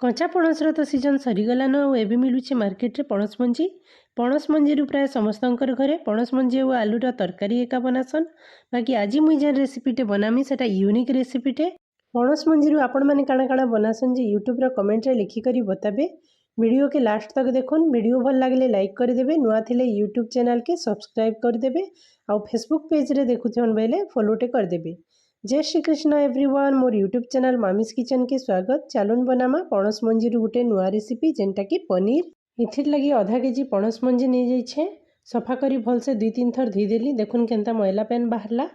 କଞ୍ଚା ପଣସର ତ ସିଜନ୍ ସରିଗଲାନ ଆଉ ଏବେ ମିଳୁଛି ମାର୍କେଟରେ ପଣସ ମଞ୍ଜି। ପଣସ ମଞ୍ଜିରୁ ପ୍ରାୟ ସମସ୍ତଙ୍କର ଘରେ ପଣସ ମଞ୍ଜି ଆଉ ଆଲୁର ତରକାରୀ ଏକା ବନାସନ୍। ବାକି ଆଜି ମୁଇଁ ଯେନ୍ ରେସିପିଟେ ବନାମି, ସେଟା ୟୁନିକ୍ ରେସିପିଟେ। ପଣସ ମଞ୍ଜିରୁ ଆପଣମାନେ କାଣା କାଣା ବନାସନ୍ ଯେ, ୟୁଟ୍ୟୁବ୍ର କମେଣ୍ଟରେ ଲେଖିକରି ବତାବେ। ଭିଡ଼ିଓକେ ଲାଷ୍ଟ ତକ ଦେଖୁନ୍। ଭିଡ଼ିଓ ଭଲ ଲାଗିଲେ ଲାଇକ୍ କରିଦେବେ, ନୂଆ ଥିଲେ ୟୁଟ୍ୟୁବ୍ ଚ୍ୟାନେଲ୍କେ ସବସ୍କ୍ରାଇବ୍ କରିଦେବେ ଆଉ ଫେସବୁକ୍ ପେଜ୍ରେ ଦେଖୁଛନ୍ ବେଲେ ଫଲୋଟେ କରିଦେବେ। ଜୟ ଶ୍ରୀକୃଷ୍ଣ ଏଭ୍ରିୱାନ୍, ମୋର ୟୁଟ୍ୟୁବ୍ ଚ୍ୟାନେଲ୍ ମାମିସ୍ କିଚେନ୍କେ ସ୍ୱାଗତ। ଚାଲୁନ୍ ବନାମା ପଣସ ମଞ୍ଜିରୁ ଗୋଟେ ନୂଆ ରେସିପି, ଯେନ୍ଟାକି ପନିର। ଏଥିର୍ ଲାଗି ଅଧା କେଜି ପଣସ ମଞ୍ଜି ନେଇଯାଇଛେ। ସଫା କରି ଭଲସେ ଦୁଇ ତିନି ଥର ଧୋଇଦେଲି। ଦେଖୁନ୍ କେନ୍ତା ମଇଲା ପାଏନ୍ ବାହାରଲା।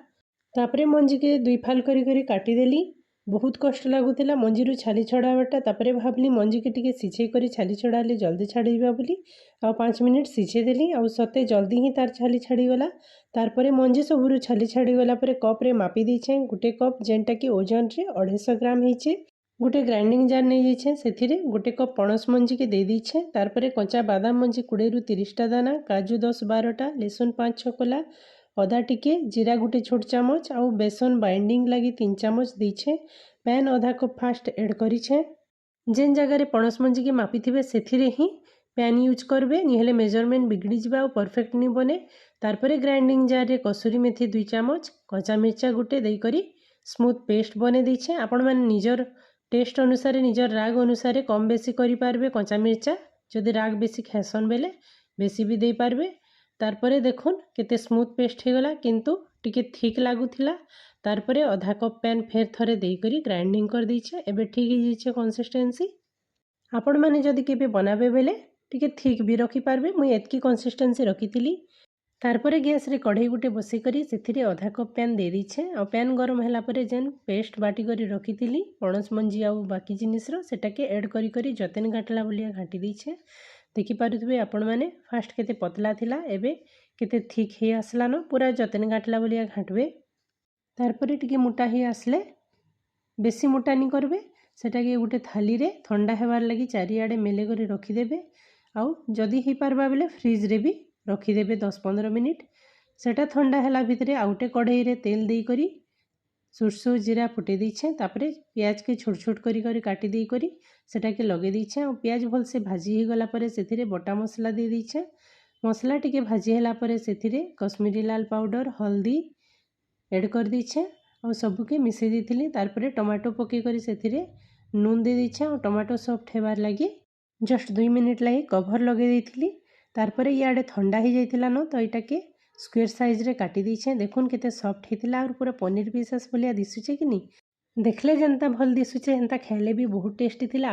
ତାପରେ ମଞ୍ଜିକେ ଦୁଇ ଫାଲ କରି କରି କାଟିଦେଲି। ବହୁତ କଷ୍ଟ ଲାଗୁଥିଲା ମଞ୍ଜିରୁ ଛାଲି ଛଡ଼ାବାଟା। ତାପରେ ଭାବିଲି ମଞ୍ଜିକେ ଟିକେ ସିଝେଇ କରି ଛାଲି ଛଡ଼ାଲେ ଜଲ୍ଦି ଛାଡ଼ିଯିବା ବୋଲି, ଆଉ 5 ମିନିଟ୍ ସିଝେଇ ଦେଲି ଆଉ ସତେ ଜଲ୍ଦି ହିଁ ତାର ଛାଲି ଛାଡ଼ିଗଲା। ତାରପରେ ମଞ୍ଜି ସବୁରୁ ଛାଲି ଛାଡ଼ିଗଲା ପରେ କପ୍ରେ ମାପି ଦେଇଛେଁ, ଗୋଟେ କପ୍, ଯେନ୍ଟାକି ଓଜନରେ 250 ଗ୍ରାମ ହେଇଛେ। ଗୋଟେ ଗ୍ରାଇଣ୍ଡିଂ ଜାର୍ ନେଇଯାଇଛେଁ। ସେଥିରେ ଗୋଟେ କପ୍ ପଣସ ମଞ୍ଜିକେ ଦେଇ ଦେଇଛେଁ। ତାରପରେ କଞ୍ଚା ବାଦାମ ମଞ୍ଜି 20ରୁ 30ଟା ଦାନା, କାଜୁ 10-12ଟା, ଲେସୁନ 5-6 କୋଲା, ଅଦା ଟିକେ, ଜିରା ଗୋଟେ ଛୋଟ ଚାମଚ ଆଉ ବେସନ ବାଇଣ୍ଡିଂ ଲାଗି 3 ଚାମଚ ଦେଇଛେଁ। ପ୍ୟାନ୍ ଅଧା କପ୍ ଫାଷ୍ଟ ଏଡ଼୍ କରିଛେଁ। ଯେନ୍ ଜାଗାରେ ପଣସ ମଞ୍ଜିକେ ମାପିଥିବେ, ସେଥିରେ ହିଁ ପ୍ୟାନ୍ ୟୁଜ୍ କରିବେ, ନିହେଲେ ମେଜରମେଣ୍ଟ ବିଗିଡ଼ିଯିବା ଆଉ ପରଫେକ୍ଟ ନି ବନେ। ତାରପରେ ଗ୍ରାଇଣ୍ଡିଂ ଜାର୍ରେ କସୁରୀ ମେଥି 2 ଚାମଚ, କଞ୍ଚା ମିର୍ଚା ଗୋଟେ ଦେଇକରି ସ୍ମୁଥ୍ ପେଷ୍ଟ ବନେଇ ଦେଇଛେଁ। ଆପଣମାନେ ନିଜର ଟେଷ୍ଟ ଅନୁସାରେ, ନିଜର ରାଗ ଅନୁସାରେ କମ୍ ବେଶୀ କରିପାରିବେ କଞ୍ଚା ମିର୍ଚା। ଯଦି ରାଗ ବେଶୀ ଖାଏସନ୍ ବେଲେ ବେଶୀ ବି ଦେଇପାରିବେ। ତାରପରେ ଦେଖୁନ୍ କେତେ ସ୍ମୁଥ୍ ପେଷ୍ଟ ହେଇଗଲା, କିନ୍ତୁ ଟିକେ ଥିକ୍ ଲାଗୁଥିଲା। ତାରପରେ ଅଧା କପ୍ ପ୍ୟାନ୍ ଫେର୍ ଥରେ ଦେଇକରି ଗ୍ରାଇଣ୍ଡିଂ କରିଦେଇଛେ। ଏବେ ଠିକ୍ ହେଇଯାଇଛେ କନସିଷ୍ଟେନ୍ସି। ଆପଣମାନେ ଯଦି କେବେ ବନାବେ ବେଲେ ଟିକେ ଥିକ୍ ବି ରଖିପାରିବେ। ମୁଇଁ ଏତ୍କି କନସିଷ୍ଟେନ୍ସି ରଖିଥିଲି। ତାରପରେ ଗ୍ୟାସ୍ରେ କଢ଼େଇ ଗୋଟେ ବସେଇ ସେଥିରେ ଅଧା କପ୍ ପ୍ୟାନ୍ ଦେଇ ଦେଇଛେ। ଆଉ ପ୍ୟାନ୍ ଗରମ ହେଲା ପରେ ଯେନ୍ ପେଷ୍ଟ ବାଟି କରି ରଖିଥିଲି ପଣସ ମଞ୍ଜି ଆଉ ବାକି ଜିନିଷର, ସେଟାକେ ଏଡ଼୍ କରି କରି ଯତେନ ଘାଣ୍ଟଲା ଭଳିଆ ଘାଣ୍ଟି ଦେଇଛେ। ଦେଖିପାରୁଥିବେ ଆପଣମାନେ, ଫାଷ୍ଟ କେତେ ପତଲା ଥିଲା, ଏବେ କେତେ ଥିକ୍ ହେଇ ଆସିଲାନ। ପୁରା ଯତେନ ଘାଣ୍ଟଲା ଭଳିଆ ଘାଣ୍ଟବେ। ତାରପରେ ଟିକେ ମୋଟା ହେଇ ଆସିଲେ, ବେଶୀ ମୋଟା ନି କରିବେ, ସେଟାକେ ଗୋଟେ ଥାଲିରେ ଥଣ୍ଡା ହେବାର୍ ଲାଗି ଚାରିଆଡ଼େ ମେଲେ କରି ରଖିଦେବେ। ଆଉ ଯଦି ହେଇପାରବା ବେଲେ ଫ୍ରିଜ୍ରେ ବି ରଖିଦେବେ 10-15 ମିନିଟ୍। ସେଟା ଥଣ୍ଡା ହେଲା ଭିତରେ ଆଉ ଗୋଟେ କଢ଼େଇରେ ତେଲ ଦେଇକରି ସୋରିଷ, ଜିରା ଫୁଟେଇ ଦେଇଛେଁ। ତାପରେ ପିଆଜକେ ଛୋଟ ଛୋଟ କରି କରି କାଟି ଦେଇକରି ସେଟାକେ ଲଗେଇ ଦେଇଛେଁ। ଆଉ ପିଆଜ ଭଲସେ ଭାଜି ହେଇଗଲା ପରେ ସେଥିରେ ବଟା ମସଲା ଦେଇ ଦେଇଛେଁ। ମସଲା ଟିକେ ଭାଜି ହେଲା ପରେ ସେଥିରେ କଶ୍ମୀରୀ ଲାଲ ପାଉଡ଼ର, ହଳଦୀ ଏଡ଼୍ କରିଦେଇଛେଁ ଆଉ ସବୁକେ ମିଶେଇ ଦେଇଥିଲି। ତାରପରେ ଟମାଟୋ ପକେଇ କରି ସେଥିରେ ନୁନ୍ ଦେଇ ଦେଇଛେଁ ଆଉ ଟମାଟୋ ସଫ୍ଟ ହେବାର୍ ଲାଗି ଜଷ୍ଟ 2 ମିନିଟ୍ ଲାଗି କଭର୍ ଲଗେଇ ଦେଇଥିଲି। ତାରପରେ ଇଆଡ଼େ ଥଣ୍ଡା ହେଇଯାଇଥିଲା ନ, ତ ଏଇଟାକେ ସ୍କୋୟାର ସାଇଜ୍ରେ କାଟି ଦେଇଛେଁ। ଦେଖୁନ୍ କେତେ ସଫ୍ଟ ହେଇଥିଲା ଆଉ ପୁରା ପନିର ପିସେସ୍ ଭଳିଆ ଦିଶୁଛେ କି ନି? ଦେଖିଲେ ଯେନ୍ତା ଭଲ ଦିଶୁଛେ, ହେନ୍ତା ଖାଇଲେ ବି ବହୁତ ଟେଷ୍ଟି ଥିଲା।